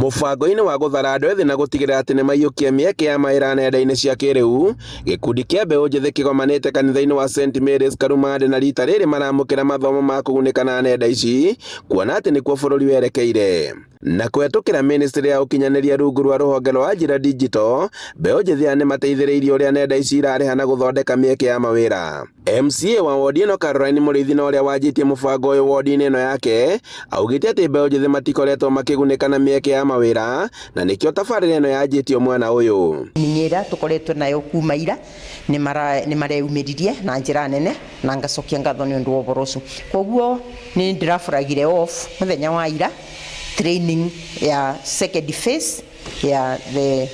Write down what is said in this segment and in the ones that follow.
Mũbango-inĩ wa gũthara andũ ethĩ na gũtigĩrĩra atĩ nĩmaiyũkia mĩeke ya mawĩra nenda-inĩ cia kĩrĩu, gĩkundi kĩa mbeũ njĩthĩ kĩgomanĩte kanitha-inĩ wa St Mary's Karumande na rita rĩrĩ maramũkĩra mathomo ma kũgunĩka na nenda ici kuona atĩ nĩkuo bũrũri werekeire. Na kũhetũkĩra mĩnĩstrĩ ya ũkinyanĩria rungu rwa rũhonge rwa Ajira Digital, mbeũ njĩthĩ aya nĩmateithĩrĩirio ũrĩa nenda ici irarĩha na gũthondeka mĩeke ya mawĩra. MCA wa wondi ĩno Caroline Mũrĩithi na ũrĩa wanjĩtie mũbango ũyũ wondi-inĩ ĩno yake, augĩte atĩ mbeũ njĩthĩ matikoretwo makĩgunĩka na mĩeke ya mawĩra na nĩkĩo tabarĩra ĩno yanjĩtio mwena ũyũ. Ningĩ ĩrĩa tũkoretwo nayo kuma ira nĩ mareyumĩririe na njĩra nene na ngacokia ngatho nĩ ũndũ wa ũhoro ũcio. Koguo nĩ ndĩraburagire off mũthenya wa ira training ya second phase ya the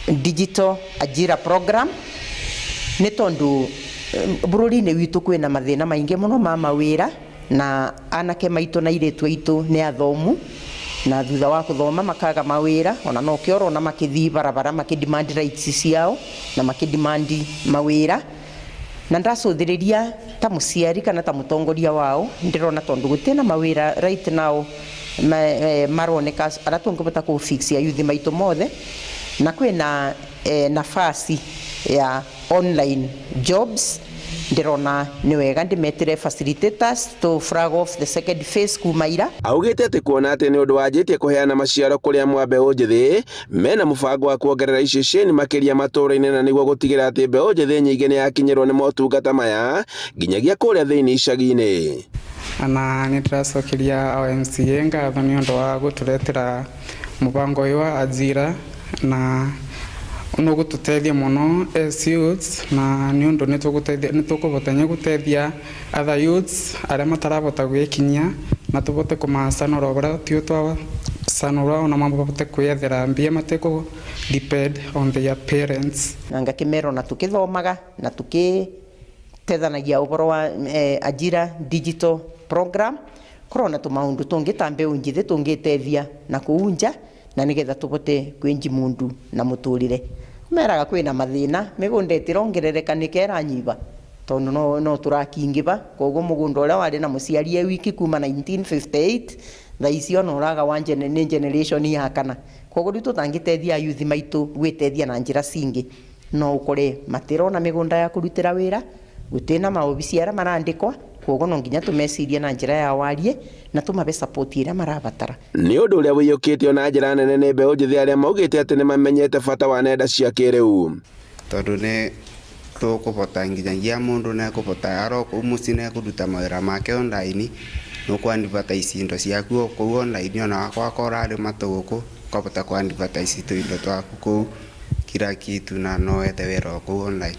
digital ajira program nĩ tondũ bũrũri-inĩ witũ kwĩna mathĩna maingĩ mũno ma mawĩra na anake maitũ na airĩtu aitũ nĩ athomu na thutha wa kũthoma makaga mawĩra ona nokĩo ũrona makĩthiĩ barabara makĩ demand rights ciao na makĩ demand mawĩra. Na ndacũthĩrĩria ta mũciari kana ta mũtongoria wao ndĩrona tondũ gũtirĩ na mawĩra right now maroneka arĩa tũngĩhota kũ fix ayuthi maitũ mothe na kwĩna nafasi ya online jobs ndĩrona nĩ wega ndĩmetĩre facilitators to flag off the second phase kuma ira. Augĩte atĩ kuona atĩ nĩ ũndũ wanjĩtie kũheana maciaro kũrĩ amwe a mbeũ njĩthĩ, mena mũbango wa kuongerera iceceni makĩria matũũra-inĩ na nĩguo gũtigĩrĩra atĩ mbeũ njĩthĩ nyingĩ nĩ yakinyĩrwo nĩ motungata maya nginyagia kũrĩa thĩinĩ icagi-inĩ. Na nĩ ndĩracokeria o MCA ngatho nĩ ũndũ wa gũtũretera mũbango ũyũ wa ajira na nĩ ũgũtũteithia mũno as youths na nĩ ũndũ nĩ tũkũhota nya gũteithia other youths arĩa matarahota gwĩkinyia na tũhote kũmacanũra ũrĩa ithuĩ twacanũra ona mahote kwĩyethera mbia matekũ depend on their parents. Na ngakĩmera ona tũkĩthomaga na tũkĩtethanagia ũhoro wa ajira digital program korwo tũmaũndũ tũngĩ ta mbeũ njĩthĩ tũngĩtethia na kũu nja na nĩgetha tũhote kwĩnji mundu na mũtũrĩre. Meraga kwĩna mathĩna mĩgũnda ĩtĩrongerereka nĩkĩo ĩranyiba tondũ no tũrakingĩba koguo mũgũnda ũrĩa warĩ na mũciari e wiki kuma 1958 thaa ici ona ũraga wa nĩ generation ya kana. Koguo rĩu tũtangĩteithia ayuthi maitũ gwĩteithia na njĩra cingĩ no ũkore matirona mĩgũnda ya kũrutĩra wĩra gũtirĩ na maobici arĩa marandĩkwa koguo no nginya tũmecirie na njĩra ya warie na tũmabe support ĩrĩa marabatara. Nĩ ũndũ ũrĩa ũiyũkĩtio na njĩra nene nĩ mbeũ njĩthĩ arĩa maugĩte atĩ nĩ mamenyete bata wa nenda cia kĩrĩu. Tondũ nĩ tũkũbota nginyagia mũndũ nĩekũbota aro kũu mũciĩ nĩekũruta mawĩra make online nĩ ũkũ advertise indo ciaku o kũu online ona wakwa ũrarĩma tũgũkũ ũkahota kũ advertise tũindo twaku kũu kila kitu na no wethe wĩra o kũu online.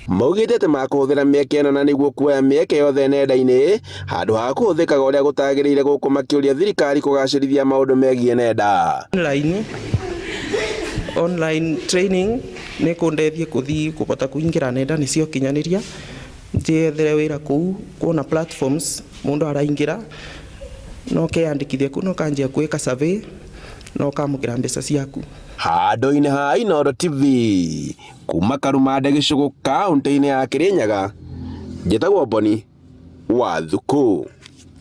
Maugĩte atĩ makũhũthĩra mĩeke ĩno na nĩguo kuoya mĩeke yothe nenda-inĩ handũ ha kũhũthĩkaga ũrĩa gũtagĩrĩire gũkũ makĩũria thirikari kũgacĩrithia maũndũ megiĩ nenda. Online training nĩ kũndeithia kũthiĩ kũbota kũingĩra nenda-inĩ cia ũkinyanĩria njĩethere wĩra kũu kuona platforms mũndũ araingĩra no keyandĩkithia kũu na ũkanjia gwĩka survey na ũkamũkĩra mbeca ciaku. Handũ-inĩ ha Inooro TV kuma Karumande gĩcũgũ kaũntĩ-inĩ ya Kĩrĩnyaga, njĩtagwo Boni wa Thukũ.